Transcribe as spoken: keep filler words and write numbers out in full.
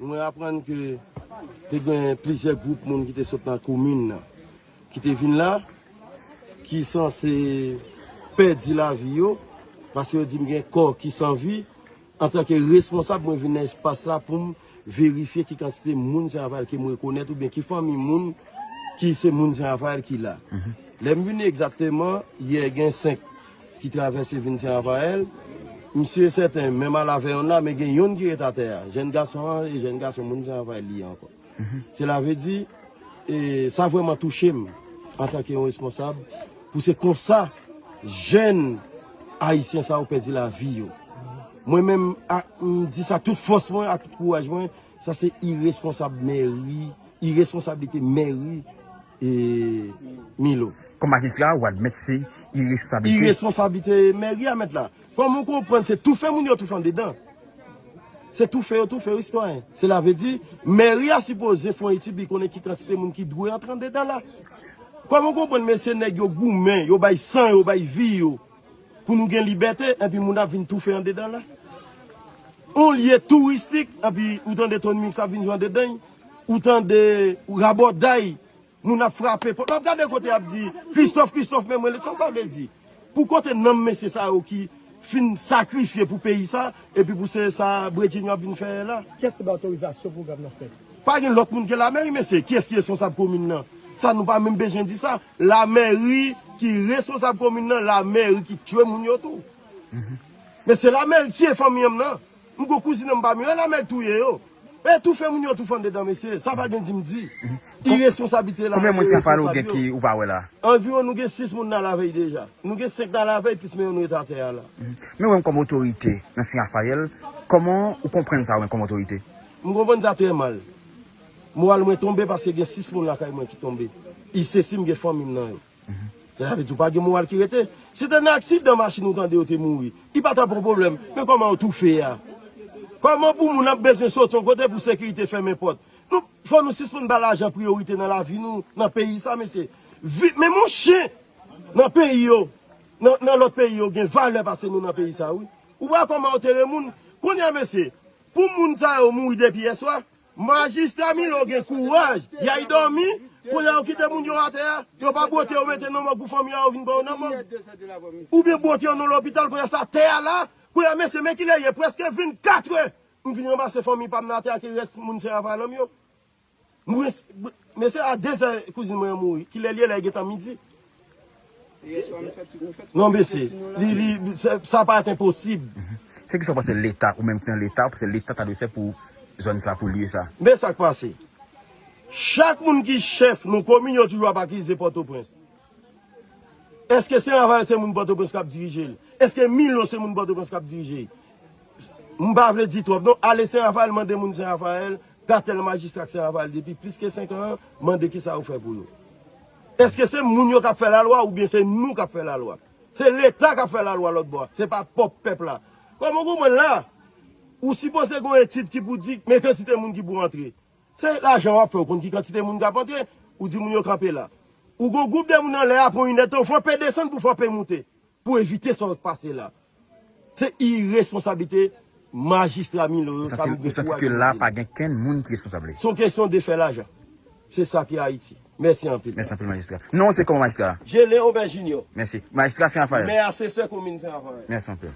Mwen aprann ke te gen plizyè gwoup moun ki te sot nan komin nan, ki te vin la, ki sanse pèdi lavi yo, paske yo di m gen kò ki san vi. Antanke responsab, mwen vin nan espas la pou m verifye ki kantite moun Sen Rafayèl ke m rekonèt oubyen ki fanmi moun ki se moun Sen Rafayèl ki la. Lè m vini egzakteman, yè gen senk ki travèse vin Sen Rafayèl. M si e sèten, menm al avè yonn la, men gen yonn ki ret atè a. Jèn gason an e jèn gason moun Sen Rafayèl li ye ankò. Sela vle di, e, sa vrèman touche m antanke yon responsab, pou se konsa jèn ayisyen sa yo pèdi lavi yo. Mwen menm, a, m di sa tout fòs mwen, ak tout kouraj mwen, sa se iresponsab mèri, iresponsablite mèri, e, Milo. Kòm majistra, ou admèt se iresponsablite? Iresponsablite mèri a mèt la. Kòman w konprann se toufe moun yo toufe andedan? Se toufe yo toufe yo, sitwayen. Sela vle di, mèri a sipoze fè yon etid pou konnen ki kantite moun ki dwe antre andedan la. Kòman w konprann mesye nèg yo goumen, yo bay san yo, bay vi yo, pou nou gen libète, epi moun ap vin toufe andedan la? On lye touristik, epi ou tande Tony Mix ap vin jwe andedan, ou tande rabòday, moun ap frape pòt. W ap gade kote y ap di, Christophe, Christophe, men mwen, sa sa vle di? Pou kote nanm mesye sa yo ki fin sakrifye pou peyi sa, epi pou se sa Bredjin yo ap vin fè la? Kiyès te bay otorizasyon pwogram nan fèt? Pa gen lòt moun ke lamèri, mesye. Kiyès ki responsab komin nan? Sa nou pa menm bezwen di sa. Lamèri ki responsab komin nan, lamèri ki tchwe moun yo tou. Mesye, lamèri tiye fanmi an m nan. M gon kouzin an m pa m yo, lamèri touye yo. E toufe moun yo toufe andedan, mesye. Sa pa gen di m di. Iresponsablite la, konbyen moun Sen Rafayèl ou gen ki ou pa wè la? Anviwon nou gen sis moun nan lavèy deja. Nou gen senk nan lavèy, plis men youn ret atè a la. Men ou menm kòm otorite nan Sen Rafayèl, kòman ou konprann sa ou menm kòm otorite? M konprann sa trè mal. Moral mwen tonbe paske gen sis moun lakay mwen ki tonbe. I sesi m gen fanmi m nan yo. Sela vle di w pa gen moral ki rete. Si te nan aksidan machin ou tande yo te mouri, li pa t ap yon pwoblèm. Men kòman yo toufe a? Kòman pou moun ap bezwen soti yon kote pou sekirite fèmen pòt? Nou, fò nou sispann ba lajan priyorite nan lavi nou, nan peyi sa, mesye. Vi, menm yon chen nan peyi yo, nan, nan lòt peyi yo, gen valè pase nou nan peyi sa, wi. Ou wè kòman yo tere moun? Kounye a, mesye, pou moun sa yo mouri depi yèswa, Majistra Milo gen kouraj, y ay dòmi, kounye a yo kite moun yo atè a, yo pa bwote yo mete nan mòg pou fanmi a yo vin pran yo nan mòg. Oubyen bwote yo nan lopital, kounye a sa tè a la, kounye a mesye, men kilè ye, prèske vennkat è, m vin ranmase fanmi pa m nan atè a ke rès moun Sen Rafayèl an m yo. Mwen, mesye a dezè kouzin mwen an mouri, kilè l ye la, e gentan midi. Non, mesye, li, li, li, sa, sa pa t enposib. Se kisa w panse Leta, ou menm ki nan Leta, w panse Leta ta dwe fè pou zòn sa, pou lye sa? Men sa k pase. Chak moun ki chèf nan komin yo toujou ap akize Pòtoprens. Èske Sen Rafayèl se moun Pòtoprens k ap dirije l? Èske Milo se moun Pòtoprens k ap dirije l? M pa vle di twòp, non. Ale Sen Rafayèl, mande moun Sen Rafayèl, datèl majistra k Sen Rafayèl depi plis ke senk an, mande kisa yo fè pou yo. Èske se moun yo k ap fè lalwa oubyen se nou k ap fè lalwa? Se Leta k ap fè lalwa lòt bò a, se pa pwòp pèp la. Kòman w konprann la? Ou sipoze gen yon etid ki pou di men kantite moun ki pou antre. Se lajan w ap fè, ou konn ki kantite moun k ap antre, ou di moun yo kanpe la. Ou gon gwoup de moun anlè a, pran inèdtan, ou frape desann pou frape moute, pou evite sa w pase la. Se iresponsablite majistra Milo yo, sa m gen kouraj pou m di. Ou santi ke la pa gen kenn moun ki responsab li? Se yon kesyon de fè lajan. Se sa ki Ayiti. Mèsi anpil. Mèsi anpil, majistra. Non, se kòman, majistra? Gelin Obè Junior. Mèsi. Majistra Sen Rafayèl. Mè asesè komin Sen Rafayèl. Mèsi anpil.